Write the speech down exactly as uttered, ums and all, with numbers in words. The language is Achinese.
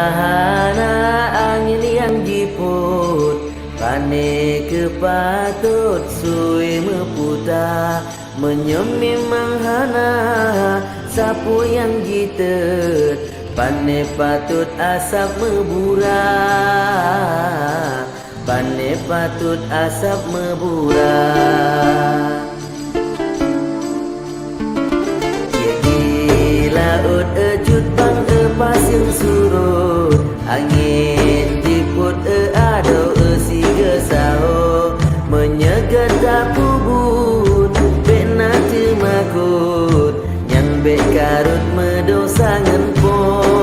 Hana angén nyang jipôt, pane keuh patot sui meuputa. Meunyoe memang hana sapeue nyang jiteuet, pane patot asab meubura, pane patot asab meubura. Di laôt cut bang paseung surot, angén jipôt adoe sigeue saho. Meunyoe gata peubuet, bék na teumakot, nyang bék karot meudosa ngon Po.